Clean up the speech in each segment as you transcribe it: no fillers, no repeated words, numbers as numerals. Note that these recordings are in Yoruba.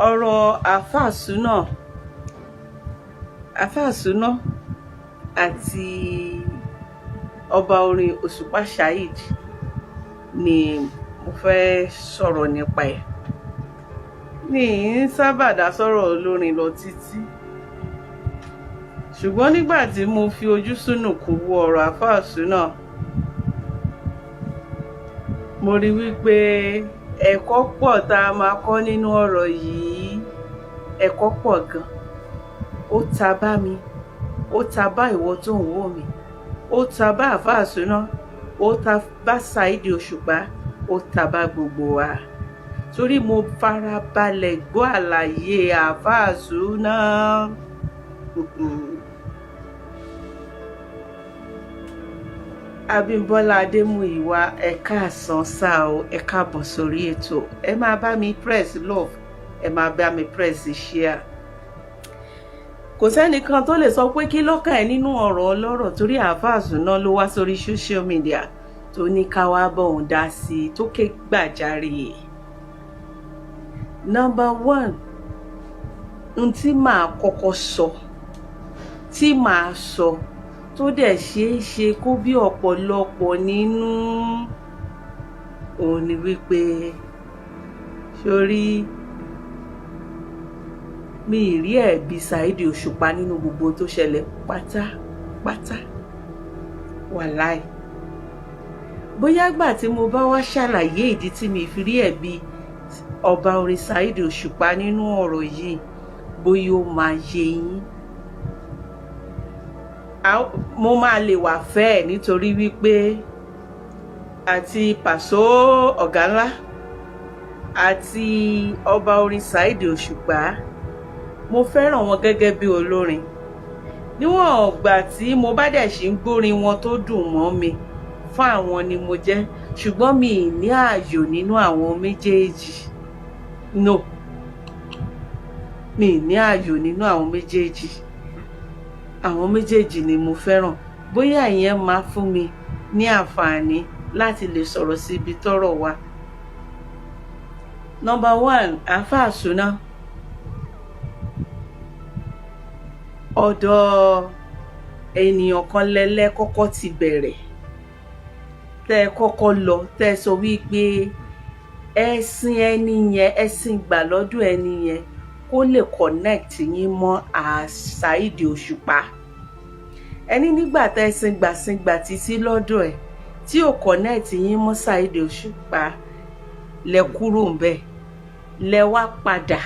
Ọ̀rọ̀ Àáfàá Súnà, Àáfàá Súnà àti ọba orin Òṣùpá Saheed ni mo fẹ́ sọ̀rọ̀ nípa ẹ̀. Mi ń sábà dá sọ̀rọ̀ olórin lọ títí, ṣùgbọ́n nígbà tí mo fi ojú sùnùkùn wo ọ̀rọ̀ Àáfàá Súnà, mo rí wípé ẹ̀kọ́ pọ̀ tá a máa kọ́ nínú ọ̀rọ̀ yìí. Ẹ̀kọ́ pọ̀ gan. Ó ta bá mi, ó ta bá ìwọ tó ń wò mí, ó ta bá Àáfàá Súnà, ó ta bá Saheed Òṣùpá, ó ta bá gbogbo wa. Torí mo farabalẹ̀ gbọ́ àlàyé Àáfàá Súnà. Abímbọ́lá Adémúyìwá, ẹ káàsán sá o, ẹ káàbọ̀ sórí ètò. Ẹ máa bá mi press love, ẹ máa bá mi press share. Kò sẹ́nìkan tó lè sọ pé kí lọ́kàn ẹ̀ nínú ọ̀rọ̀ ọlọ́rọ̀, torí Àáfàá Súnà ló wá sórí social media tó ní ká wá bọ̀ òun dá sí i, tó ké gbàjarè. Number one, n tí màá kọ́kọ́ sọ, tí màá sọ tó dẹ̀ ṣeé ṣe kó bí ọ̀pọ̀lọpọ̀ nínú, òun ni wípé sórí mi ì rí ẹ̀bi Saheed Òṣùpá nínú gbogbo tó ṣẹlẹ̀ pátápátá. Wàláì. Bóyá gbà tí mo bá wá ṣàlàyé ìdí tí mi fi rí ẹ̀bi ọba orin Saheed Òṣùpá nínú ọ̀rọ̀ yìí, bóyá ó máa yé yín. Mo máa lè wà fẹ́ ẹ̀, nítorí wípé àti Pàṣọ Ọ̀gá Ńlá àti ọba orin Saheed Òṣùpá, mo fẹ́ràn wọn gẹ́gẹ́ bí olórin. Níwọ̀n ọ̀gbà tí mo bá dẹ̀ ṣì ń gbórin wọn tó dùn mọ́ mi, fún àwọn ni mo jẹ́, ṣùgbọ́n mi ì ní ààyò nínú àwọn méjèèjì. No, mi ì ní ààyò nínú àwọn méjèèjì. Àwọn méjèèjì ni mo fẹ́ràn. Bóyá ìyẹn máa fún mi ní àǹfààní láti lè sọ̀rọ̀ sí ibi tọ́rọ̀ wà. Number one, Àáfàá Súnà, ọ̀dọ̀ ènìyàn kan lẹ́lẹ́ kọ́kọ́ ti bẹ̀rẹ̀, tẹ́ ẹ kọ́kọ́ lọ, tẹ́ ẹ sọ wípé ẹ̀sìn ẹni yẹn, ẹ̀sìn gbà lọ́dún ẹni yẹn kó lè connect yín mọ́ Saheed Òṣùpá. Ẹni nígbà tẹ́ ẹ sin gbà sin gbà títí lọ́dọ̀ ẹ̀ tí ò connect yín mọ́ Saheed Òṣùpá, lẹ kúrò ń bẹ̀, lẹ wá padà.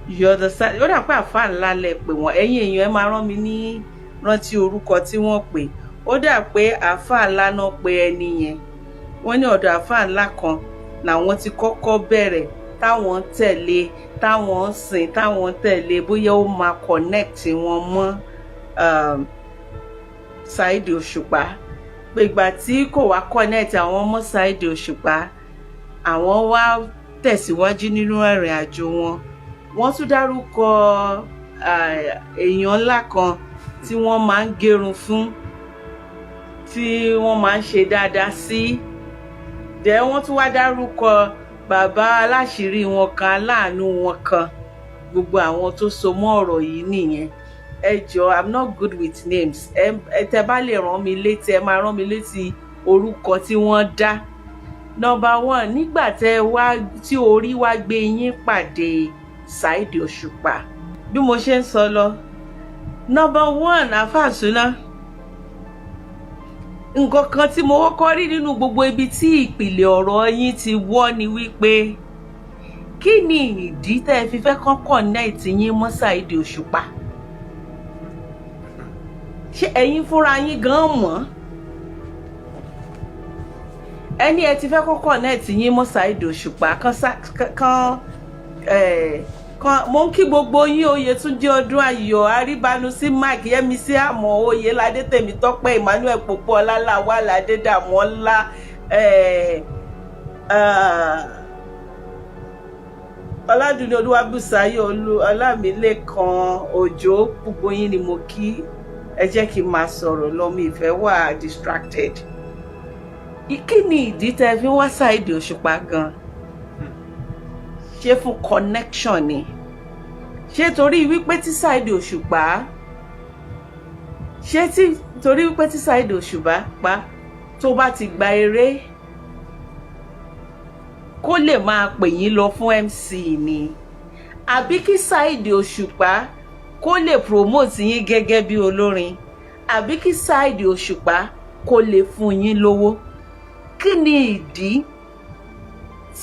You understand? Ó dà pé àfáà ńlá lẹ pè wọ́n. Ẹ̀yin èèyàn, ẹ máa rán mi ní rántí orúkọ tí wọ́n pè. Ó dà pé àfáà ńlá náà pé ẹni yẹn. Wọ́n ní ọ̀dọ̀ àfáà ńlá kan làwọn ti kọ́kọ́ bẹ̀rẹ̀, táwọn tẹ̀lé, táwọn sìn, táwọn tẹ̀lé, bóyá ó máa connect wọn mọ́ Saheed Òṣùpá. Pé ìgbà tí kò wá connect àwọn mọ́ Saheed Òṣùpá, àwọn wá tẹ̀síwájú nínú ìrìn àjò wọn. Wọ́n tún dárúkọ èèyàn ńlá kan tí wọ́n máa ń gérun fún, tí wọ́n máa ń ṣe dáadáa sí. Dẹ̀ wọ́n tún wá dárúkọ bàbá aláṣìírí wọn kan, aláàánú wọn kan. Gbogbo àwọn tó so mọ́ ọ̀rọ̀ yìí nìyẹn. Ẹ jọ̀ọ́, I'm not good with names. Ẹ tẹ́ bá lè rán mi létí, ẹ máa rán mi létí orúkọ tí wọ́n dá. Number one, nígbà tẹ́ wá tí orí wá gbé yín pàdé Saheed Òṣùpá, bí mo ṣe ń sọ lọ, number one, Àáfàá Súnà, nǹkan kan tí mo kọ́kọ́ rí nínú gbogbo ibi tí ìpìlẹ̀ ọ̀rọ̀ yín ti wọ́ ni wípé, kí ni ìdí tẹ́ ẹ fi fẹ́ kán connect yín mọ́ Saheed Òṣùpá? Ṣé ẹ̀yin fúnra yín gan mọ̀ ẹni ẹ ti fẹ́ kán connect yín mọ́ Saheed Òṣùpá? Kan kan mo ń kí gbogbo yín. Oyètúnjí Ọdún Ayọ̀ Àríbánu sí Mike Yẹmisí Àmọ́ Oyèládé Tèmítọ́pẹ́ Emmanuel Pópóọlá Lawal Adédàmọ́lá, Ọládùnní Olúwabùsáyọ̀ Ọlámilẹ́kan Òjó, gbogbo yín ni mo kí. Ẹ jẹ́ kí n máa sọ̀rọ̀ lọ, mi ìfẹ́ wà distracted. Kí ni ìdí tẹ́ fi wá Saheed Òṣùpá gan? Ṣé fún connection ni? Ṣé torí wípé tí Saheed Òṣùpá, ṣé tí torí wípé tí Saheed Òṣùpá pa tó bá ti gba eré, kó lè máa pè yín lọ fún MC ni, àbí kí Saheed Òṣùpá kó lè promote yín gẹ́gẹ́ bí olórin, àbí kí Saheed Òṣùpá kó lè fún yín lówó? Kí ni ìdí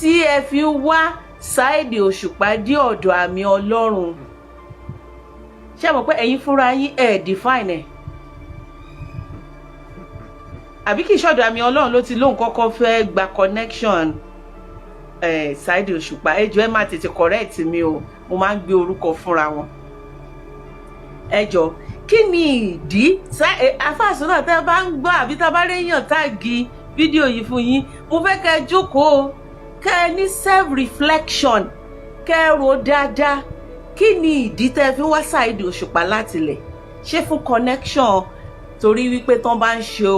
tí ẹ fi ń wá Saheed Òṣùpá dé ọ̀dọ̀ àmì Ọlọ́run? Ṣé mọ̀ pé ẹ̀yin fúnra yín ẹ̀ define ẹ̀? Àbí kì í ṣọ̀dọ̀ àmì Ọlọ́run ló ti lóun kọ́kọ́ fẹ́ gba connection Saheed Òṣùpá? Ẹ jọ̀ọ́, ẹ má tètè correct mi o, mo máa ń gbé orúkọ fúnra wọn. Ẹ jọ̀ọ́, kí ni ìdí? Afáàsùn náà, tẹ́ bá ń gbọ́ àbí tá a bá réyàn tag fídíò yìí fún yín, mo fẹ́ kẹ́ ẹ jókòó, kẹ́ ẹ ní self reflection, kẹ́ ẹ rò dáadáa. Kí ni ìdí tẹ́ fi wá Saheed Òṣùpá látilẹ̀? Ṣé fún connection, torí wípé tán bá ń ṣe,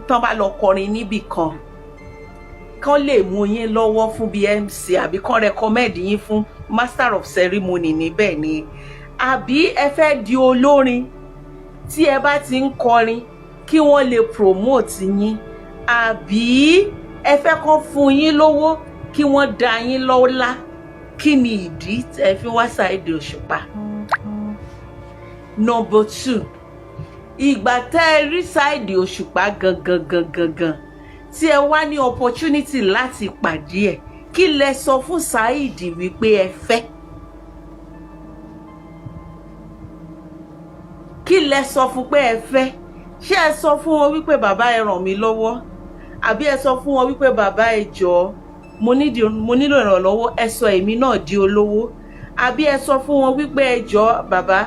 tán bá lọ kọrin níbì kan, kán lè mú yín lọ́wọ́ fún bí MC, àbí kán recommend yín fún master of ceremony níbẹ̀ ni, àbí ẹ fẹ́ di olórin, tí ẹ bá ti ń kọrin kí wọ́n lè promote yín, àbí ẹ fẹ́ kán fún yín lówó, kí wọ́n dá yín lọ́lá? Kí ni ìdí tẹ́ fi wá Saheed Òṣùpá? Number two, ìgbà tẹ́ ẹ rí Saheed Òṣùpá gangan gangan gan, tí ẹ wá ní opportunity láti pàdé ẹ̀, kí lẹ sọ fún Saheed wípé ẹ fẹ́? Kí lẹ sọ fún pé ẹ fẹ́? Ṣé ẹ sọ fún wọn wípé, "Bàbá, ẹ ràn mí lọ́wọ́," àbí ẹ sọ fún wọn wípé, "Bàbá, ẹ jọ̀ọ́, mo nílò ìrànlọ́wọ́, ẹ sọ èmi náà di olówó," àbí ẹ sọ fún wọn wípé, "Ẹ jọ̀ọ́ bàbá,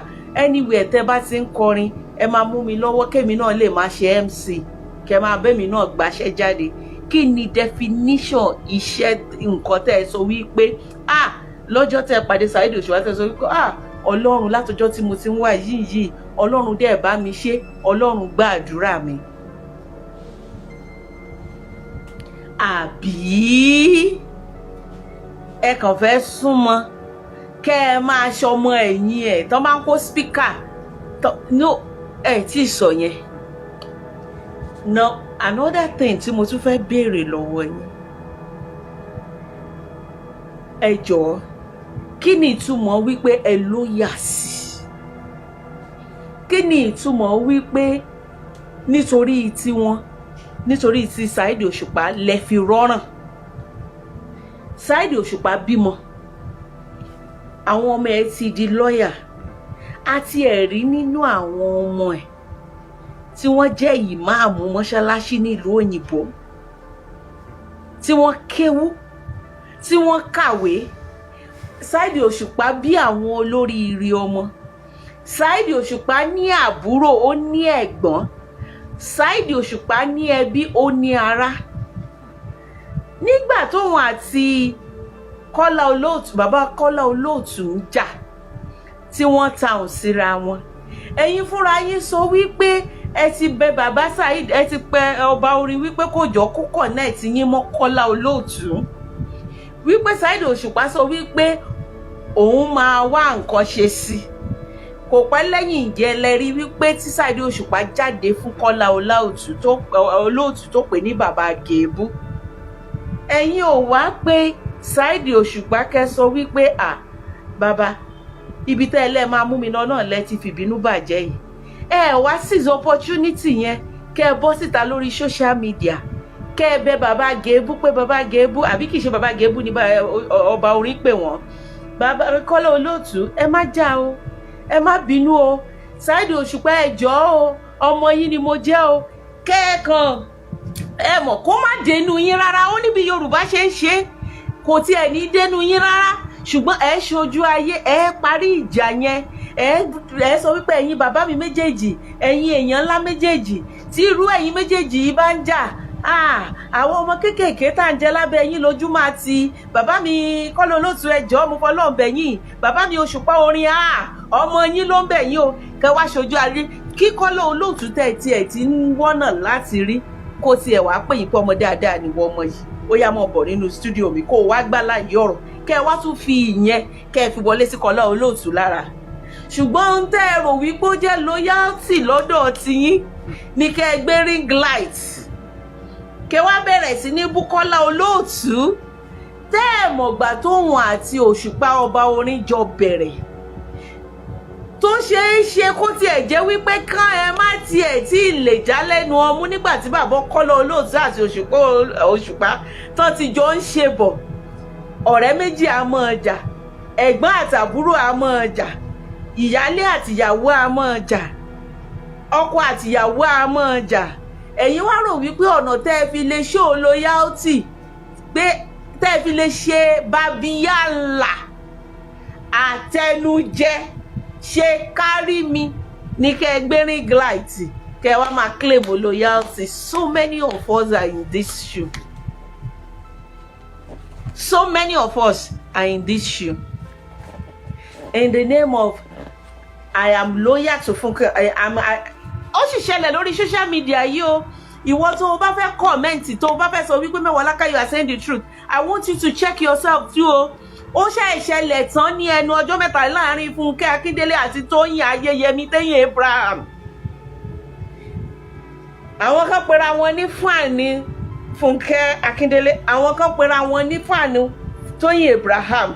anywhere tẹ́ bá ti ń kọrin, ẹ máa mú mi lọ́wọ́ kémi náà lè máa ṣe MC, kẹ́ máa bẹ́mi náà gbaṣẹ́ jáde"? Kí ni definition iṣẹ́, nǹkan tẹ́ ẹ sọ wípé, ah, lọ́jọ́ tẹ́ ẹ pàdé Saheed Òṣùpá, tẹ́ ẹ sọ wípé, "Ah, Ọlọ́run, látọjọ́ tí mo ti ń wà yìí, Ọlọ́run dẹ̀ bá mi ṣe, Ọlọ́run gba àdúrà mi"? Àbí ẹ kàn fẹ́ súnmọ́ kẹ́ ẹ máa ṣọmọ ẹ̀yìn ẹ̀ tọ́ máa ń kó speaker? No, ẹ tí ì sọ yẹn. Now, another thing tí mo tún fẹ́ béèrè lọ́wọ́ yín, ẹ jọ̀ọ́, kí ni ìtumọ̀ wípé ẹ loyal sí? Kí ni ìtumọ̀ wípé nítorí tiwọn, nítorí ti Saheed Òṣùpá lẹ fi rọ́ràn? Saheed Òṣùpá bímọ, àwọn ọmọ ẹ̀ ti di lọ́yà, àti ẹ̀rí nínú àwọn ọmọ ẹ̀ tí wọ́n jẹ́ ìmáàmù mọ́ṣáláṣí nílùú òyìnbó, tí wọ́n kéwú, tí wọ́n kàwé. Saheed Òṣùpá bí àwọn olóríire ọmọ. Saheed Òṣùpá ní àbúrò, ó ní ẹ̀gbọ́n. Saheed Òṣùpá ní ẹbí, ó ní ará. Nígbà tóun àti Kọ́lá Olóòtú, bàbá Kọ́lá Olóòtú ń jà, tí wọ́n ta òun síra wọn, ẹ̀yin fúnra yín sọ wípé ẹ ti bẹ bàbá Saheed, ẹ ti pẹ ọba orin wípé kò jọ kó connect yín mọ́ Kọ́lá Olóòtú, wípé Saheed Òṣùpá sọ wípé òun máa wá nǹkan ṣe sí. Kò pẹ́ lẹ́yìn ìjẹ́ lẹ́rí wípé tí Saheed Òṣùpá jáde fún Kọ́lá Olóòtú tó pè ní bàbá gèébú. Ẹ̀yin ò wá pé Saheed Òṣùpá kẹ́ sọ wípé, "À bàbá, ibi tẹ́ ẹ lẹ́ẹ̀ máa mú mi lọ náà lẹ́ ti fìbínú bàjẹ́ yìí." Ẹ wá seize opportunity yẹn, kẹ́ ẹ bọ́ síta lórí social media, kẹ́ ẹ bẹ bàbá gèébú pé bàbá gèébú, àbí kìí ṣe bàbá gèébú ní ọba orin pè wọ́n, bàbá Kọ́lá Olóòtú, ẹ má já o, ẹ má bínú o, Saheed Òṣùpá, ẹ jọ̀ọ́ o, ọmọ yín ni mo jẹ́ o. Kẹ́ẹ̀kan ẹ mọ̀ kó má dénú yín rárá. Ó níbi Yorùbá ṣe ń ṣe, kò tiẹ̀ ní dénú yín rárá, ṣùgbọ́n ẹ ṣojú ayé, ẹ parí ìjà yẹn. Ẹ sọ wípé ẹ̀yin bàbá mi méjèèjì, ẹ̀yin èèyàn ńlá méjèèjì, tí irú ẹ̀yin méjèèjì yìí bá ń jà, àwọn ọmọ kéékèèké tá à ń jẹ lábẹ́ yín lójú máa ti. Bàbá mi Kọ́lá Olóòtú, ẹ jọ̀ọ́, mo fọlọ́run bẹ̀ yín. Bàbá mi Òṣùpá orin, ọmọ yín ló ń bẹ̀ yín o. Kẹ wá ṣojú ayé kí Kọ́lá Olóòtú tẹ̀ tiẹ̀ ti ń wọ́nà láti rí, kó tiẹ̀ wá pè yín pé ọmọ dáadáa ni wọ́n ọmọ yìí, ó yá, mọ̀ bọ̀ nínú studio mi, kó o wá gbà láàyè ọ̀rọ̀. Kẹ́ ẹ wá tún fi ìyẹn, kẹ́ ẹ fi wọlé sí Kọ́lá Olóòtú lára. Ṣùgbọ́n ohun tẹ́ ẹ rò wípé ó jẹ́ loyalty lọ́dọ̀ tiyín ni kẹ́ ẹ gbé ring light, kẹ́ wá bẹ̀rẹ̀ sí ní bú Kọ́lá Olóòtú, tẹ́ ẹ mọ̀gbà tóun àti Òṣùpá ọba orin jọ bẹ̀rẹ̀, tó ṣe é ṣe kó tiẹ̀ jẹ́ wípé kán ẹ má tiẹ̀ tí ì lè já lẹ́nu ọmú nígbà tí bàbá Kọ́lá Olóòtú àti Òṣùpá tán ti jọ ń ṣe bọ̀. Ọ̀rẹ́ méjì á mọ́ ọjà, ẹ̀gbọ́n àtàbúrò á mọ́ ọjà, ìyálé àtìyàwó á mọ́ ọjà, ọkọ àtìyàwó á mọ́ ọjà. Ẹ̀yin wá rò wípé ọ̀nà tẹ́ ẹ fi lè show loyalty, pé tẹ́ ẹ fi lè ṣe babiyàlà àtẹnujẹ, ṣe kárí mi ní kẹ́ ẹ gbé ring light, kẹ́ ẹ wá máa claim loyalty. So many of us are in this shoe. So many of us are in this shoe. In the name of "I am loyal to Funke", I am I. Ó sì ṣẹlẹ̀ lórí social media yìí o. Ìwọ tó o bá fẹ́ comment, tó o bá fẹ́ sọ wípé Mewolaka, you are saying the truth, I want you to check yourself too o. Ó ṣe ìṣẹ̀lẹ̀ tán ní ẹnu ọjọ́ mẹ́ta láàrin Fúnkẹ́ Akíndélé àti Tóyìn Ayéyẹmí, Tóyìn Abraham. Àwọn kan pera wọn ní fan Fúnkẹ́ Akíndélé, àwọn kan pera wọn ní fan Tóyìn Abraham.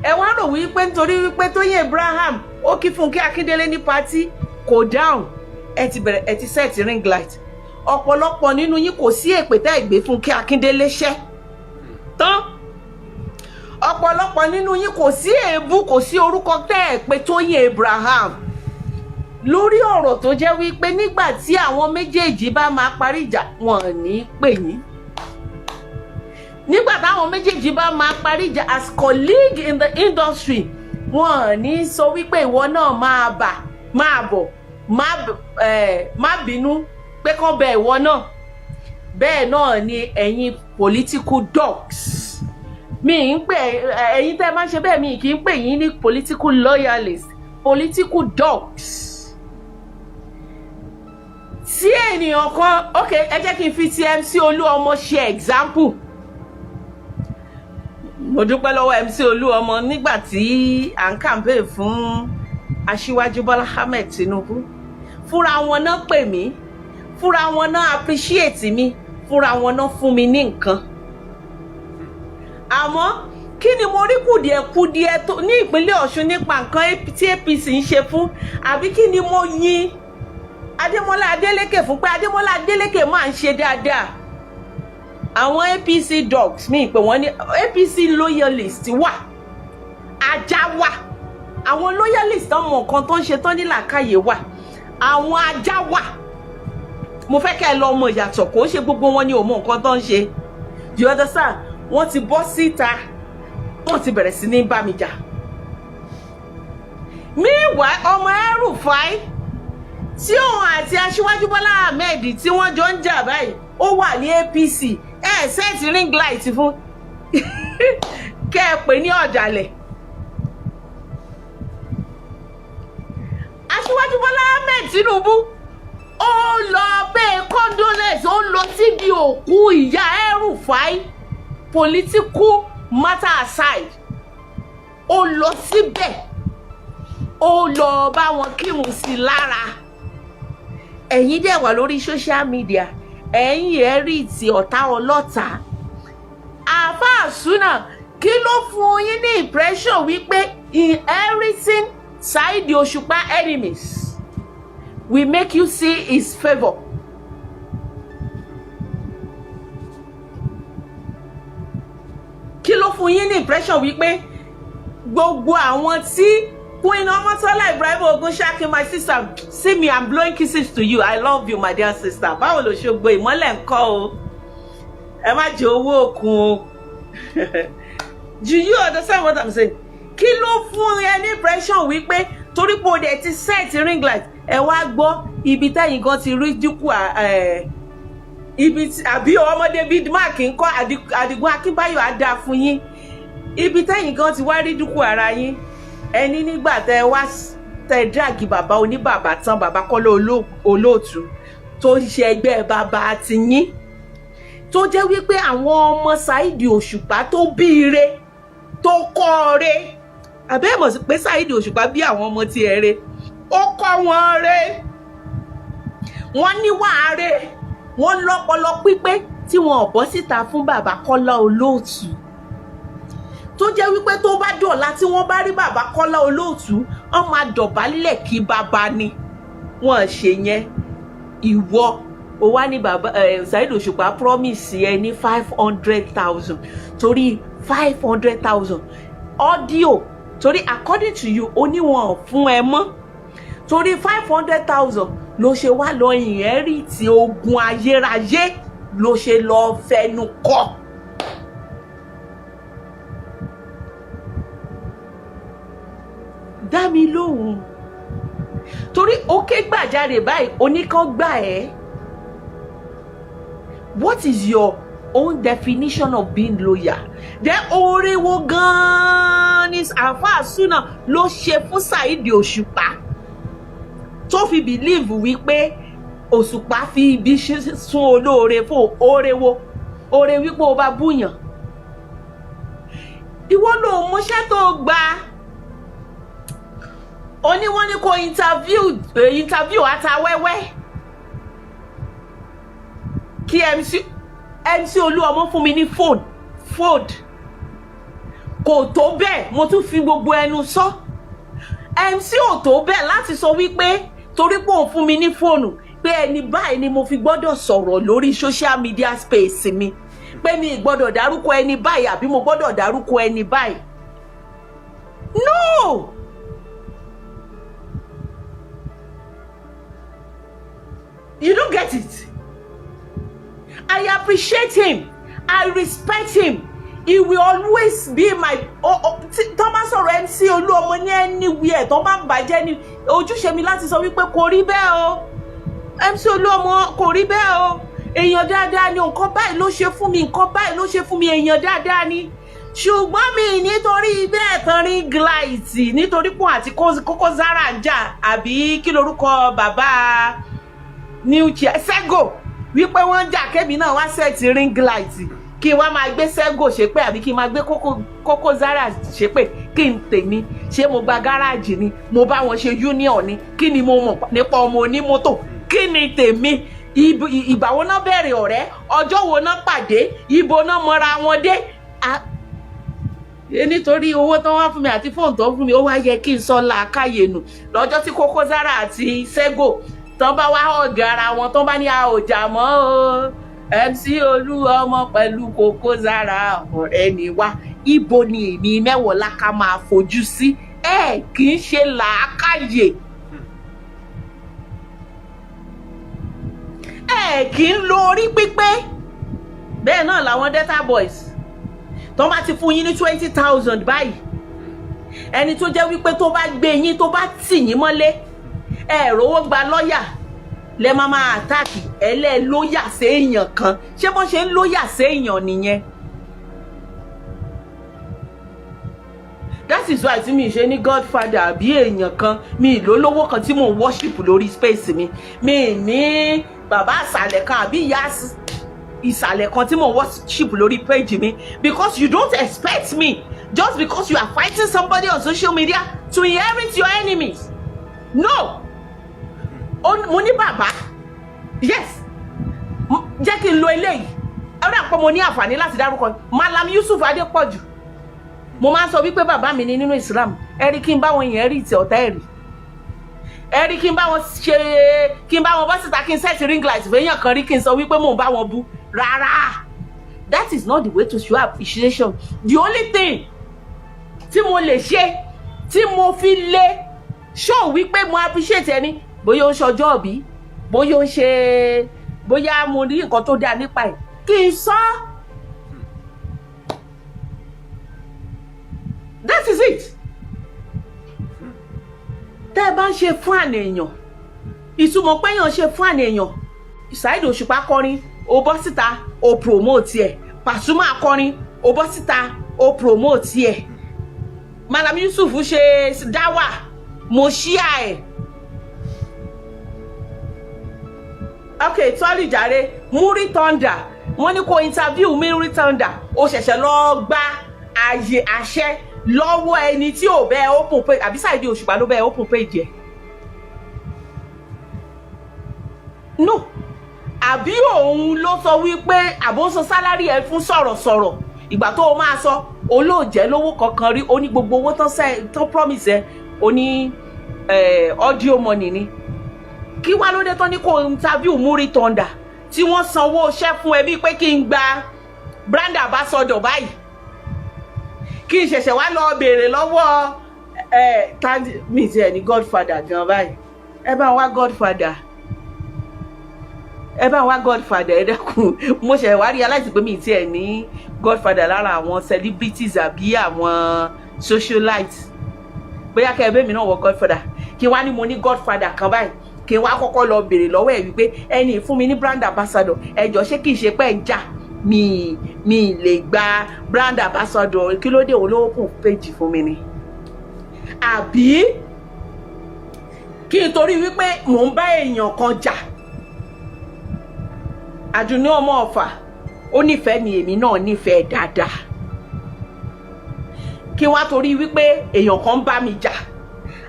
Ẹ wá rò wípé nítorí wípé Tóyìn Abraham ó kí Fúnkẹ́ Akíndélé ní party, kò dáhùn, ẹ ti bẹ̀rẹ̀, ẹ ti set ring light. Ọ̀pọ̀lọpọ̀ nínú yín, kò sí èpè tẹ́ ẹ gbé Fúnkẹ́ Akíndélé ṣẹ́ tán. Ọ̀pọ̀lọpọ̀ nínú yín, kò sí èébú, kò sí orúkọ tẹ́ ẹ pé Tóyìn Abraham lórí ọ̀rọ̀ tó jẹ́ wípé nígbà tí àwọn méjèèjì bá máa parí ìjà, wọn ò ní pè yín. Nígbà táwọn méjèèjì bá máa parí ìjà as colleague in the industry, wọn ò ní sọ wípé ìwọ náà máa bà máa bọ̀, má bínú pé kán bẹ ìwọ náà. Bẹ́ẹ̀ náà ni ẹ̀yin political dogs. Mi ń pè ẹ̀yin tẹ́ ẹ máa ń ṣe bẹ́ẹ̀, mi kì í pè yín ní political loyalist, political dogs. Tí ènìyàn kan, ok, ẹ jẹ́ kí n fi ti MC Olúọmọ ṣe example. Mo dúpẹ́ lọ́wọ́ MC Olúọmọ nígbà tí à ń campaign fún Aṣíwájú Bọ́lá Ahmed Tinubu. Fúnra wọn náà pè mí, fúnra wọn náà appreciate mi, fúnra wọn náà fún mi ní nǹkan. Àmọ́ kí ni mo rí kùdìẹ̀kudiẹ tó ní ìpínlẹ̀ Ọ̀ṣun nípa nǹkan tí APC ń ṣe fún? Àbí kí ni mo yin Adémọ́lá Adélékè fún, pé Adémọ́lá Adélékè máa ń ṣe dáadáa? Àwọn APC dogs, mi pè wọ́n ní APC loyalist, wà, ajá wà. Àwọn loyalist tán mọ nǹkan tó ń ṣe, tán ní làákàyè wà, àwọn ajá wà. Mo fẹ́ kẹ́ ẹ lọ mọ ìyàtọ̀. Kò ń ṣe gbogbo wọn ni ò mọ nǹkan tó ń ṣe. You understand? Wọ́n ti bọ́ síta, wọ́n ti bẹ̀rẹ̀ sí ní bá mi jà. Meanwhile, ọmọ El-Rufai tí òun àti Aṣíwájú Bọ́lá Ahmed tí wọ́n jọ ń jà báyìí, ó wà ní APC. Ẹ set ring light fún, kẹ́ ẹ pè ní ọ̀dàlẹ̀. Aṣíwájú Bọ́lá Ahmed Tinubu, ó lọ pay condolence, ó lọ síbi òkú ìyá El-Rufai. Political matter aside, ó lọ síbẹ̀, ó lọ bá wọn kírun sí lára. Ẹ̀yin dẹ̀ wà lórí social media, ẹ̀yin ẹ̀ rí ti ọ̀tá ọlọ́ta. Àáfàá Súnà, kí ló fún yín ní impression wípé inheriting Saheed Òṣùpá enemies will make you see his favour? Kí ló fún yín ní impression wípé gbogbo àwọn tí Queen Ọmọ́tọ́lá Ibrahim Ogunṣakin, my sister, see me, I'm blowing kisses to you. I love you, my dear sister. Báwo ló ṣe gbọ́ ìmọ́lẹ̀ ń kọ́ o? Ẹ má jẹ owó òkun o. Do you understand what I'm saying? Kí ló fún ẹ ní impression wípé torí pé o dẹ̀ ti set ring light? Ẹ wá gbọ́ ibi tẹ́yìn gan ti rí dínkù ibi àbí ọmọdé bíi Mark ń kọ́ Àdìgún Akínbáyọ̀ á dáa fún yín. Ibi tẹ́yìn gan ti wá rí dínkù ara yín ẹni nígbà tẹ wá tẹ drag bàbá oníbàbà tán, bàbá Kọ́lá Olóòtú tó ń ṣe ẹgbẹ́ bàbá tiyín, Tó jẹ́ wípé àwọn ọmọ Saheed Òṣùpá tó bí ire, tó kọ́ re, àbẹ́ mọ̀ sí pé Saheed Òṣùpá bí àwọn ọmọ tiẹ̀ re, ó kọ́ wọn re, wọ́n níwà re, wọ́n lọ́pọlọ pípé, tí wọn ò bọ́ síta fún bàbá Kọ́lá Olóòtú, tó jẹ́ wípé tó bá dọ̀la, tí wọ́n bá rí bàbá Kọ́lá Olóòtú, wọ́n máa dọ̀bálẹ̀ kí bàbá ni. Wọ́n ṣe yẹn. Ìwọ o wá ní bàbá Saheed Òṣùpá promise ẹ ní 500,000, torí 500,000 audio, torí according to you, oníwọ̀n fún ẹ mọ́, torí 500,000 ló ṣe wá lọ inherit ogun ayérayé, ló ṣe lọ fẹnu kọ. Dá mi lóhùn, torí ó ké gbàjarè báyìí, oníkan gbà ẹ́. What is your own definition of being loyal? Then oore wo gan-an ni àáfàá Súnà ló ṣe fún Saheed Òṣùpá tó fi believe wípé Òṣùpá fi ibi sún olóore fún? Oore wo? Oore wípé o bá búyàn, ìwọ ló mọṣẹ́ tó gbà. Ó ní wọ́n ní kó interview Atawẹ́wẹ́, kí MC Olúọmọ fún mi ní phone fold. Kò tó bẹ́ẹ̀, mo tún fi gbogbo ẹnu sọ, MC ò tó bẹ́ẹ̀ láti sọ wípé torí pé òun fún mi ní fóònù, pé ẹni báyìí ni mo fi gbọ́dọ̀ sọ̀rọ̀ lórí social media space mi, pé mi ì gbọ́dọ̀ dárúkọ ẹni báyìí àbí mo gbọ́dọ̀ dárúkọ ẹni báyìí. No, you don't get it. I appreciate him, I respect him, he will always be my oh, oh, tó bá sọ̀rọ̀ MC Olúọmọ ní anywhere, tó bá ń bàjẹ́ ní ojúṣe mi láti sọ wípé kò rí bẹ́ẹ̀ o, MC Olúọmọ kò rí bẹ́ẹ̀ o, èèyàn dáadáa ni, nǹkan báyìí ló ṣe fún mi, nǹkan báyìí ló ṣe fún mi, èèyàn dáadáa ni. Ṣùgbọ́n mi nítorí bẹ́ẹ̀ tán ring light, nítorí pọ̀ àti Koko Zaria ń jà, àbí kí lorúkọ bàbá new chair Sego, wípé wọ́n ń jà, kébì náà wá set ring light, kí n wá máa gbé Sego ṣépè, àbí kí n máa gbé Koko Zaria ṣépè. Kí n tèmi ṣé? Mo gba gáràjì ni? Mo bá wọn ṣe union ni? Kí ni mo mọ̀ nípa ọmọ onímọ́tò? Kí ni tèmi? Ìgbà wo náà bẹ̀rẹ̀ ọ̀rẹ́? Ọjọ́ wo náà pàdé? Ibo náà mọra wọn dé? Nítorí owó tó wá fún mi àti fóònù tó fún mi, ó wá yẹ kí n sọ làákàyè nù lọ́jọ́ tí Koko Zaria àti Sego tán bá wá ọ̀gá ara wọn, tán bá ní a ò jà mọ́ o, MC Olúọmọ pẹ̀lú Koko Zaria ọ̀rẹ́ ni wá, ibo ni èmi Mẹ́wọ̀ọ́lá ká máa fojú sí? Ẹ kì í ṣe làákàyè, ẹ kì í lo orí pípé. Bẹ́ẹ̀ náà làwọn Delta Boys tó bá ti fún yín ní 20,000 báyìí, ẹni tó jẹ́ wípé tó bá gbé yín, tó bá tì yín mọ́lé, ẹ rówó gba lọ́ọ̀yà, lẹ máa máa attack. Ẹ lẹ́ loyal séèyàn kan, ṣé bọ́n ṣe ń loyal séèyàn nìyẹn? That is why tí mi ṣe ní godfather àbí èèyàn kan, mi ìlólówó kan tí mò ń worship lórí space mi. Mi ní bàbá àsàlẹ̀ kan àbí ìyá ìsàlẹ̀ kan tí mò ń worship lórí page mi, because you don't expect me, just because you are fighting somebody on social media, to inherit your enemies. No. Mo ní bàbá, yes. Jẹ́ kí n lo eléyìí, ọ̀rẹ́ àpọ̀, mo ní àǹfààní láti dárúkọ Malam Yusuf Adépọ̀jù. Mo máa ń sọ wípé bàbá mi ní nínú Islam. Ẹ rí kí n bá wọn inherit ọ̀tá, ẹ̀rí ẹ rí kí n bá wọn ṣe, kí n bá wọn bọ́ síta, kí n set ring light fẹ́yàn kan rí, kí n sọ wípé mò ń bá wọn bú? Rárá, that is not the way to show appreciation. The only thing tí mo lè ṣe, tí mo fi lè show wípé mo appreciate ẹni, bóyá ó ń ṣọjọ́ òbí, bóyá ó ń ṣe, bóyá mo rí nǹkan tó dáa nípa ẹ̀, kí n sọ. That is it. Tẹ́ ẹ bá ń ṣe fún àná èèyàn, ìtumọ̀ pé èèyàn ṣe fún àná èèyàn, Saheed Òṣùpá kọrin, ó bọ́ síta, ó promote ẹ̀. Pasuma kọrin, ó bọ́ síta, ó promote ẹ̀. Malam Yusuf ṣe dáwà, mo ṣíà ẹ̀. Ok, sorry jàre, Muri Thunder Wọ́n ní kó interview Muri Thunder, ó ṣẹ̀ṣẹ̀ lọ gba àyè àṣẹ lọ́wọ́ ẹni tí ò bẹ́ẹ̀ open page, àbí Saheed Òṣùpá ló bẹ́ẹ̀ open page ẹ̀? No, àbí òun ló sọ wípé àbó ń sọ salary ẹ fún sọ̀rọ̀sọ̀rọ̀? Ìgbà tó o máa sọ olóòjẹ́ lówó kankan rí, ó ní gbogbo owó tán tán promise ẹ, ó ní audio money ni. Kí wá ló dé tán ní kó interview Muri Thunder tí wọ́n sanwó iṣẹ́ fún ẹ, bíi pé kí n gba brand ambassador báyìí, kí n ṣẹ̀ṣẹ̀ wá lọ béèrè lọ́wọ́ ẹ mi ti ẹ̀ ní godfather gan báyìí? Ẹ bá wá godfather, ẹ bá wá godfather, ẹ dẹ́kun. Mo ṣẹ̀ wá realize pé mi ti ẹ̀ ní godfather lára àwọn celebrities àbí àwọn socialites. Bóyá kẹ́ ẹ bẹ́ẹ̀ mi náà wọ godfather, kí wá ní mo ní godfather kan báyìí, kí n wá kọ́kọ́ lọ béèrè lọ́wọ́ ẹ̀ wípé ẹni fún mi ní brand ambassador, ẹ jọ̀ọ́, ṣé kìí ṣe pé ń jà mi lè gba brand ambassador? Kí ló dé? Òun ló open page fún mi ni? Àbí kí n torí wípé mò ń bá èèyàn kan jà, Àdùnní ọmọ Ọ̀fà, ó nífẹ̀ẹ́ mi, èmi náà nífẹ̀ẹ́ dáadáa, kí wọ́n á torí wípé èèyàn kan ń bá mi jà,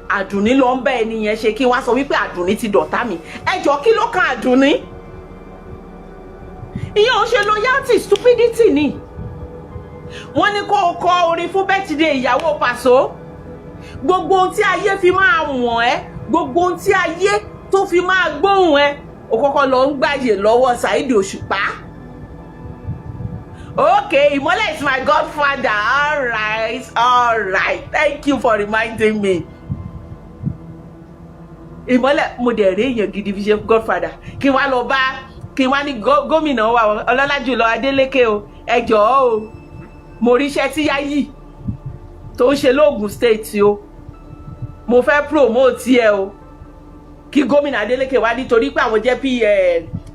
Àdùnní ló ń bá ẹni yẹn ṣe, kí wọ́n á sọ wípé Àdùnní ti dọ̀tá mi? Ẹ jọ, kí ló kan Àdùnní? Ìyẹn ò ṣe loyalty, stupidity ni. Wọ́n ní kó o kọ orin fún birthday ìyàwó Pàṣọ. Gbogbo ohun tí ayé fi máa wọ̀n ẹ́, gbogbo ohun tí ayé tó fi máa gbóhùn ẹ, o kọ́kọ́ lọ ń gbàyè lọ́wọ́ Saheed Òṣùpá. Okay, Ìmọ́lẹ̀ is my godfather. All right, all right, thank you for reminding me. Ìmọ́lẹ̀, mo dẹ̀ rí èèyàn gidi fi ṣe godfather. Kí wá lọ bá, kí wá ní gómìnà wa ọlọ́lá jùlọ Adeleke o, ẹ jọ̀ọ́ o, mo ríṣẹ́ tí Yáyì tó ń ṣe lóògùn State o, mo fẹ́ promote ẹ o. Kí gómìnà Adeleke wá nítorí pé àwọn jẹ́ p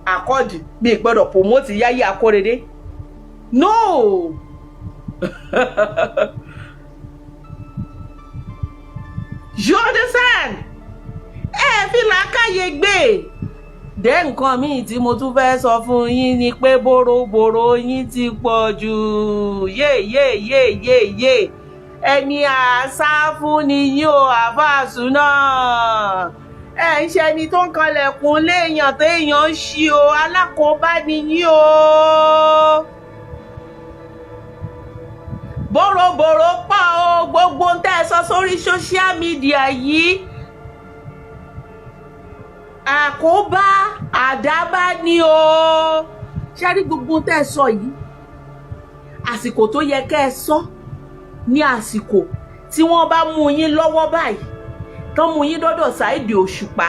accord, mi gbọ́dọ̀ promote Yáyì Akórèdé? No, you understand? Ẹ fi làákàyè gbé dé. Nǹkan míì tí mo tún fẹ́ sọ fún yín ni pé bòròbòrò yín ti pọ̀ jù. Yé yé yé yé yé, ẹni àṣà fún ni yín o. Àfàsù náà, ẹ ń ṣe ẹni tó ń kanlẹ̀kùn léèyàn téèyàn ń ṣí o. Alákòóbá ni yín o. Bòròbòrò pọ̀ o. Gbogbo ń tẹ́ ẹ sọ sórí social media yìí, àkóbá àdábá ni o. Ṣé rí gbogbo tẹ́ ẹ sọ yìí, àsìkò tó yẹ kẹ́ ẹ sọ ní àsìkò tí wọ́n bá mú yín lọ́wọ́ báyìí, tán mú yín dọ́dọ̀ Saheed Òṣùpá,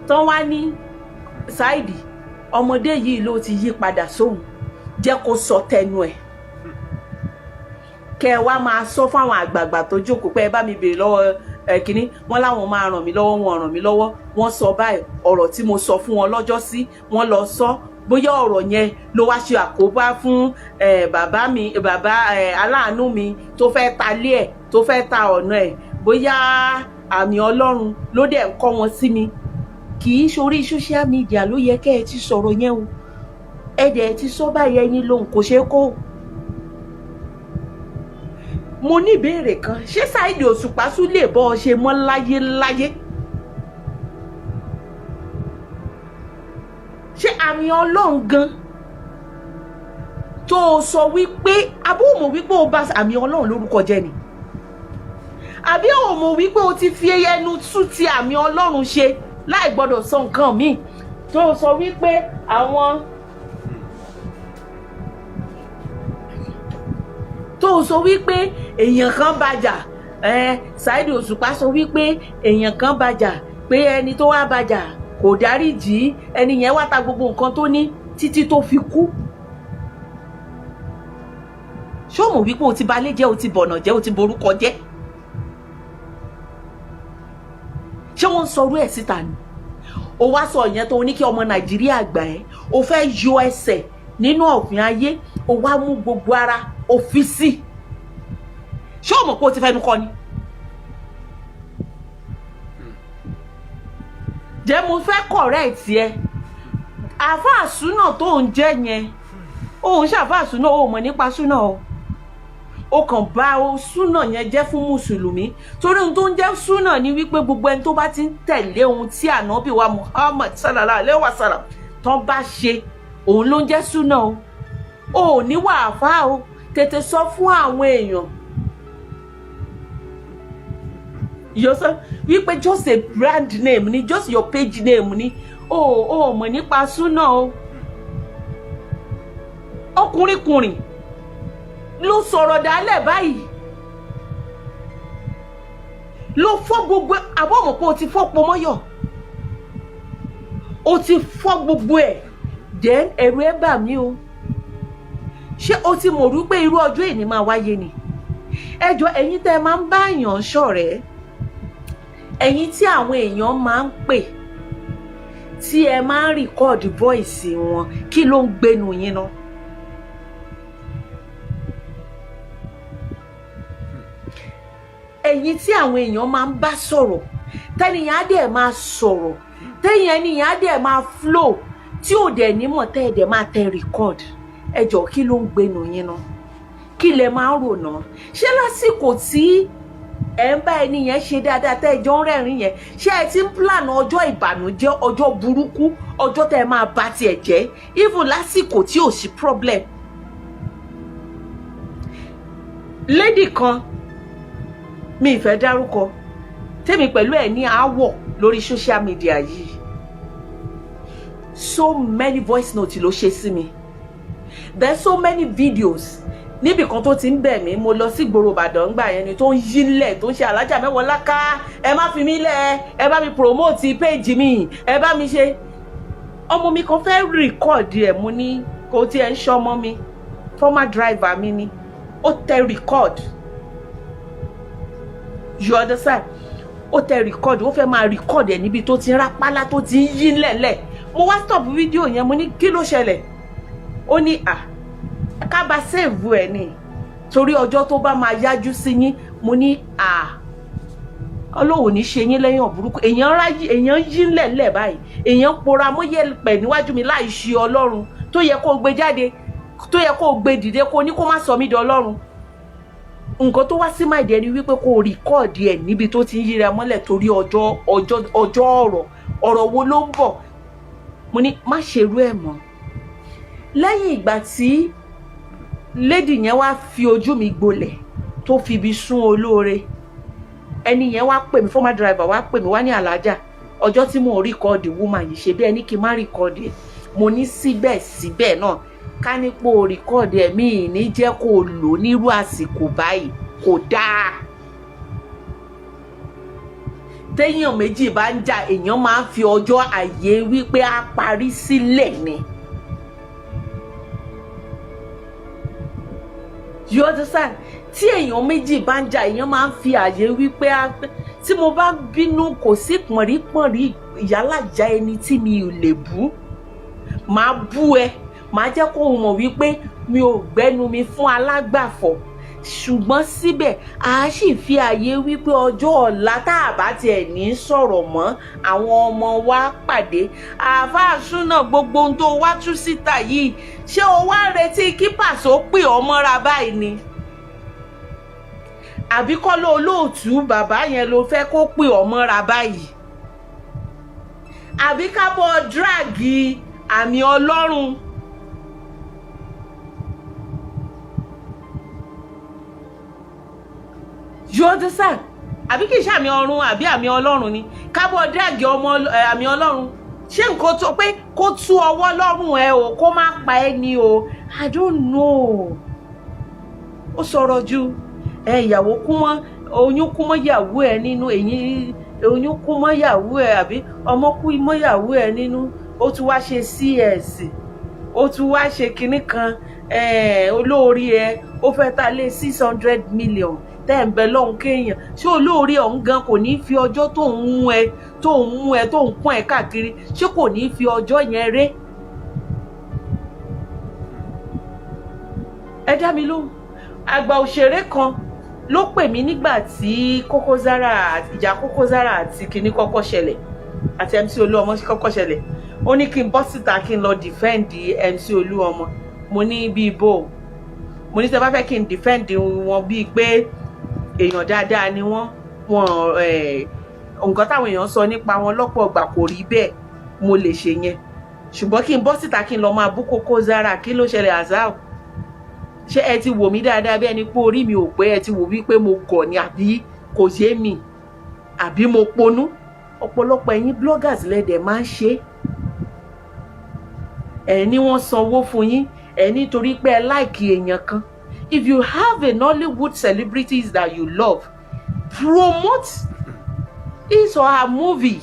tán wá ní, "Saheed, ọmọdé yìí ló ti yí padà sóhun, jẹ́ kó sọ tẹnu ẹ̀." Kẹ́ ẹ wá máa sọ fáwọn àgbààgbà tó jókòó pé, "Ẹ bá mi béèrè lọ́wọ́ ẹ kínní wọn láwọn máa ràn mí lọ́wọ́, wọn ràn mí lọ́wọ́. Wọ́n sọ báyìí, ọ̀rọ̀ tí mo sọ fún wọn lọ́jọ́ sí, wọ́n lọ sọ. Bóyá ọ̀rọ̀ yẹn ló wá ṣe àkóbá fún bàbá mi, bàbá aláàánú mi tó fẹ́ ta lé ẹ̀, tó fẹ́ ta ọ̀nà ẹ̀, bóyá àmì Ọlọ́run ló dẹ̀ ń kọ́ wọn sí mi." Kì í ṣorí social media ló yẹ kẹ́ ẹ ti sọ̀rọ̀ yẹn o. Ẹ dẹ̀ ti sọ báyìí, ẹyin lòun kò ṣeé kó. Mo ní ìbéèrè kan: ṣé Saheed Òṣùpá tún lè bọ́ ọ ṣe mọ́ láyé láyé? Ṣé àmì Ọlọ́run gan tó o sọ wípé, àbó o mọ̀ wípé o bà àmì Ọlọ́run lórúkọ jẹ́ ni? Àbí o mọ̀ wípé o ti fi ẹnu tú ti àmì Ọlọ́run ṣe láì gbọ́dọ̀ sọ nǹkan míì, tó o sọ wípé àwọn tó o sọ wípé èèyàn kan bàjà ẹ? Saheed Òṣùpá sọ wípé èèyàn kan bàjà, pé ẹni tó wá bàjà kò dáríjì, ẹni yẹn wá ta gbogbo nǹkan tó ní títí tó fi kú. Ṣé o mọ̀ wípé o ti balẹ̀ jẹ́, o ti bọ̀nà jẹ́, o ti borúkọ jẹ́? Ṣé wọ́n ń sọrú ẹ̀ síta ni? O wá sọ ìyẹn tó ní kí ọmọ Nàìjíríà gbà ẹ́, o fẹ́ yọ ẹsẹ̀ nínú ọ̀fìn ayé, o wá mú gbogbo ara o fi sí. Ṣé o mọ̀ pé o ti fẹnu kọ ni? Jẹ́ mo fẹ́ correct ẹ, àáfàá súnà tó ń jẹ́ yẹn. Òun ṣàfáà súnà, ó mọ̀ nípa súnà o. Ó kàn bá o súnà yẹn jẹ́ fún mùsùlùmí, torí ohun tó ń jẹ́ súnà ni wípé gbogbo ẹni tó bá ti ń tẹ̀lé ohun tí ànábì wa Muhammad sallallahu alayhi wa sallam tán bá ṣe, òun ló ń jẹ́ súnà o. Ò ní wàáfà o, tètè sọ fún àwọn èèyàn yọsọ wípé just a brand name ni, just your page name ni. O ò mọ̀ nípa súnà o. Ọkùnrinkùnrin ló sọ̀rọ̀ dálẹ̀ báyìí, ló fọ́ gbogbo àbọ̀mọ̀ pé o ti fọ́ pomọ́yọ̀, o ti fọ́ gbogbo ẹ̀. Then ẹ̀rù ẹ̀ bà mí o. Ṣé o ti mọ̀ rú pé irú ọjọ́ èní máa wáyé ni? Ẹjọ́, ẹ̀yin tẹ́ ẹ máa ń bá èèyàn ṣọ̀rẹ́, ẹ̀yin tí àwọn èèyàn máa ń pè, tí ẹ máa ń record voice wọn, kí ló ń gbénu yín náà? Ẹ̀yin tí àwọn èèyàn máa ń bá sọ̀rọ̀, tẹ́niyàn á dẹ̀ máa sọ̀rọ̀, tẹ́yìn ẹniyàn á dẹ̀ máa flow, tí ò dẹ̀ nímọ̀, tẹ́ ẹ̀ dẹ̀ máa tẹ record, ẹ jọ̀ọ́, kí ló ń gbénu yín náà? Kí lẹ máa ń rò náà? Ṣé lásìkò tí ẹ ń bá ẹni yẹn ṣe dáadáa, tẹ́ ẹ jọ ń rẹ́rìn yẹn, ṣé ẹ ti ń plan ọjọ́ ìbànújẹ́, ọjọ́ burúkú, ọjọ́ tẹ́ ẹ máa bá tiẹ̀ jẹ́, even lásìkò tí ò sí problem? Lady kan, mi ì fẹ́ dárúkọ, tèmi pẹ̀lú ẹ̀ ní aáwọ̀ lórí social media yìí, so many voice notes ló ṣe sí mi, there's so many videos níbì kan tó ti ń bẹ̀ mí. Mo lọ sí ìgboro Ìbàdàn ńgbà yẹn ni, tó ń yílẹ̀, tó ń ṣe alájà mẹ́wàá láká, "Ẹ má fi mí lẹ̀, ẹ bá mi promote page mi, ẹ bá mi ṣe." Ọmọ mi kan fẹ́ record ẹ̀, mo ní kò tiẹ̀ ń ṣọmọ mi, former driver mi ni. Ó tẹ record, you understand? Ó tẹ record, ó fẹ́ máa record ẹ̀ níbi tó ti ń rápálá, tó ti ń yí lẹ̀lẹ̀. Mo wá stop fídíò yẹn, mo ní, "Kí ló ṣẹlẹ̀?" Ó ní à ká bá save ẹ̀ ni, torí ọjọ́ tó bá máa yájú sí yín. Mo ní à Ọlọ́run ní ṣe yín lẹ́yìn ọ̀bùrúkú. Èèyàn ráyí, èèyàn yí lẹ̀lẹ̀ báyìí, èèyàn pora mọ́yẹ̀ pẹ̀ níwájú mi láì ṣe Ọlọ́run tó yẹ kó gbé jáde, tó yẹ kó gbé dìde, kó ní kó má sọ mí di Ọlọ́run. Nǹkan tó wá sí máìdí ẹni wípé kó record ẹ̀ níbi tó ti ń yíra mọ́lẹ̀, torí ọjọ́ ọjọ́ ọjọ́ ọ̀rọ̀ ọ̀rọ̀ wo ló ń bọ̀. Mo ní má ṣerú ẹ̀ mọ́. Lẹ́yìn ìgbà tí lady yẹn wá fi ojú mi gbolẹ̀, tó fi ibi sún olóore, ẹni yẹn wá pè mí, former driver wá pè mí, wá ní, "Alájà, ọjọ́ tí mò ń record woman yìí, ṣe bí ẹni kí n má record ẹ̀." Mo ní síbẹ̀síbẹ̀ náà, ká nípò record ẹ̀, mí ní jẹ́ kó o lò nírú àsìkò báyìí, kò dáa. Téèyàn méjì bá ń jà, èèyàn máa ń fi ọjọ́ àyè wípé á parí sílẹ̀ ni. You understand? Tí èèyàn méjì bá ń jà, èèyàn máa ń fi àyè wípé á tí mo bá bínú, kò sí pọ̀nrípọ̀nrí ìyálàjà ẹni tí mi ò lè bú. Màá bú ẹ, màá jẹ́ kó o mọ̀ wípé mi ò gbẹ́nu mi fún alágbàfọ̀, ṣùgbọ́n síbẹ̀ a sì fi àyè wípé ọjọ́ ọ̀la tá a bá tiẹ̀ ní sọ̀rọ̀ mọ́, àwọn ọmọ wa pàdé. Àáfàá súnà, gbogbo ohun tó wá tú síta yìí, ṣé o wá retí kí Pàṣọ pè ọ́ mọ́ra báyìí ni, àbí kọ́ ló olóòtú bàbá yẹn ló fẹ́ kó pè ọ́ mọ́ra báyìí, àbí ká bọ́ drag àmì Ọlọ́run? You understand? Àbí kì í ṣe àmì ọ̀run àbí àmì Ọlọ́run ni kábọ̀ drag ọmọ àmì Ọlọ́run? Ṣé nǹkan tó pé kó tú ọwọ́ lọ́rùn ẹ o, kó má pa ẹ́ ni o? I don't know. Ó sọ̀rọ̀ ju ẹ, ìyàwó kú mọ́, oyún kú mọ́ ìyàwó ẹ nínú, èyí oyún kú mọ́ ìyàwó ẹ, àbí ọmọ kú mọ́ ìyàwó ẹ nínú, ó tún wá ṣe CS, ó tún wá ṣe kinní kan, olórí ẹ ó fẹ́ ta lé 600 million tẹ́ ń bẹ lọ́hùn kéèyàn. Ṣé olórí ọ̀hún gan kò ní fi ọjọ́ tó ń mú ẹ, tó ń mú ẹ, tó ń pọ́n ẹ káàkiri, ṣé kò ní fi ọjọ́ yẹn ré? Ẹ dá mi lóhùn. Àgbà òṣèré kan ló pè mí nígbà tí Koko Zaria, ìjà Koko Zaria àti kinní kọ́kọ́ ṣẹlẹ̀, àti MC Olúọmọ kọ́kọ́ ṣẹlẹ̀. Ó ní kí n bọ́ síta, kí n lọ defend MC Olúọmọ. Mo ní bíi bò, mo ní tẹ́ bá fẹ́ kí n defend wọn bíi pé èèyàn dáadáa ni wọ́n, wọn nǹkan táwọn èèyàn sọ nípa wọn lọ́pọ̀ ìgbà kò rí bẹ́ẹ̀, mo lè ṣe yẹn. Ṣùgbọ́n kí n bọ́ síta, kí n lọ máa bú Koko Zaria, kí ló ṣẹlẹ̀? Azao, ṣé ẹ ti wò mí dáadáa bí ẹni pé orí mi ò pé? Ẹ ti wò wípé mo gọ̀ ni, àbí kò yé mi, àbí mo ponú? Ọ̀pọ̀lọpọ̀ ẹ̀yin bloggers lẹ́dẹ̀ máa ń ṣe ẹ̀ ní wọ́n sanwó fún yín ẹ̀ nítorí pé ẹ like èèyàn kan. If you have a Nollywood celebrities that you love, promote his or her movie,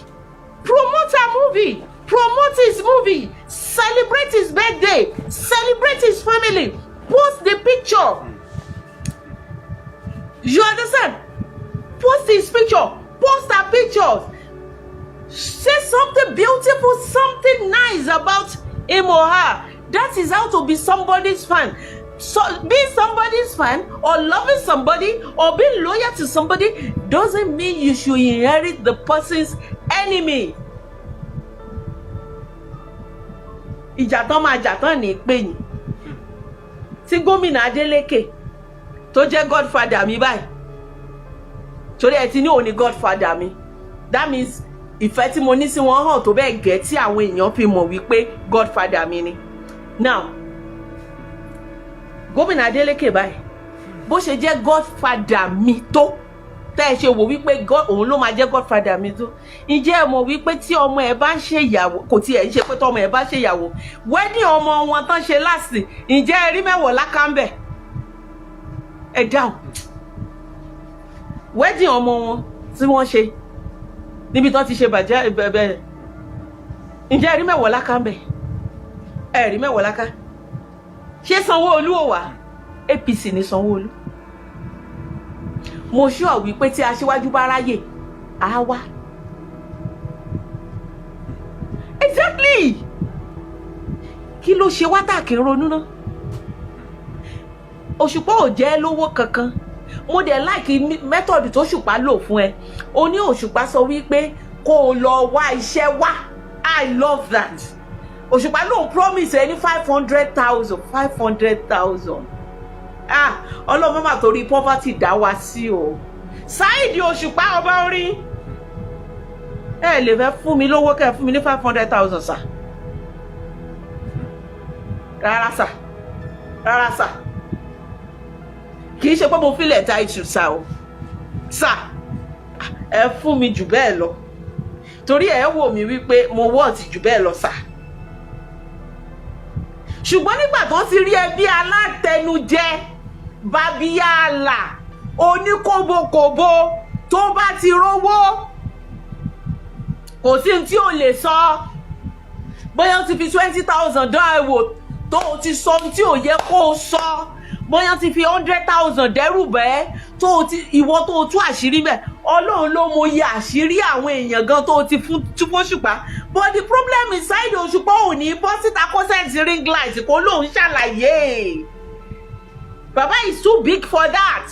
promote her movie, promote his movie, celebrate his birthday, celebrate his family, post the picture. You understand? Post his picture, post her pictures, say something beautiful, something nice about him or her. That is how to be somebody's fan. So being somebody's fan or loving somebody or being loyal to somebody doesn't mean you should inherit the person's enemy. Ìjà tán máa jà tán ní pè yín. Tí gómìnà Adeleke tó jẹ́ godfather mi báyìí, torí ẹ ti ní òun ni godfather mi, that means ìfẹ́ tí mo ní sí wọn hàn tó bẹ́ẹ̀ gẹ́ tí àwọn èèyàn fi mọ̀ wípé godfather mi ni. Now, gómìnà Adeleke báyìí, bó ṣe jẹ́ godfather mi tó, tẹ́ ẹ ṣe wò wípé òun ló máa jẹ́ godfather mi tó, ǹjẹ́ ẹ mọ̀ wípé tí ọmọ ẹ bá ń ṣe ìyàwó, kò tiẹ̀ ń ṣe pé tọmọ ẹ bá ṣe ìyàwó, wedding ọmọ wọn tán ṣe last, ǹjẹ́ ẹ rí Mewolaka ńbẹ̀? Ẹ dáhùn. Wedding ọmọ wọn tí wọ́n ṣe níbi tán ti ṣe bàjẹ́ bẹ́ẹ̀, ǹjẹ́ ẹ rí Mewolaka ńbẹ̀? Ẹ rí Mewolaka. Ṣé Sanwó-Olú ò wá? APC ní Sanwó-Olú. Mo sure wípé tí aṣíwájú bá ráyè, á wá. Exactly. Kí ló ṣe wá tá kí n ronú ná? Òṣùpá ò jẹ́ lówó kankan. Mo dẹ̀ like method tó Òṣùpá lò fún ẹ. O ní Òṣùpá sọ wípé kó o lọ wá iṣẹ́ wá. I love that. Òṣùpá lòun promise ẹ ní 500,000, 500,000. Ah, ọlọ́mọ mà torí poverty dá wa sí o. Saheed Òṣùpá, ọba orin, ẹ lè fẹ́ fún mi lówó kẹ́ ẹ fún mi ní 500,000 sà. Rárá sà, rárá sà. Kì í ṣe pé mo fílẹ̀ ta ìtù sà o sà. Ẹ fún mi jù bẹ́ẹ̀ lọ, torí ẹ wò mí wípé mo wọ́ọ̀tì jù bẹ́ẹ̀ lọ sà. Ṣùgbọ́n nígbà tó ti rí ẹbí alátẹnujẹ, babíyàlà, oníkóbokòbo, tó bá ti rówó, kò sí ní tí ò lè sọ. Bóyá ó ti fi 20,000 dán ẹ wò, tó o ti sọ ohun tí ò yẹ kó o sọ, bóyá ó ti fi 100,000 dẹ́rù bẹ́ẹ̀, tó o ti ìwọ tó o tú àṣírí bẹ́ẹ̀, Ọlọ́run ló mọ iye àṣírí àwọn èèyàn gan tó o ti fún tú f'Òṣùpá. But the problem is, Saheed Òṣùpá ò ní bọ́ síta kó set ring light kó lóun ṣàlàyé. Baba is too big for that.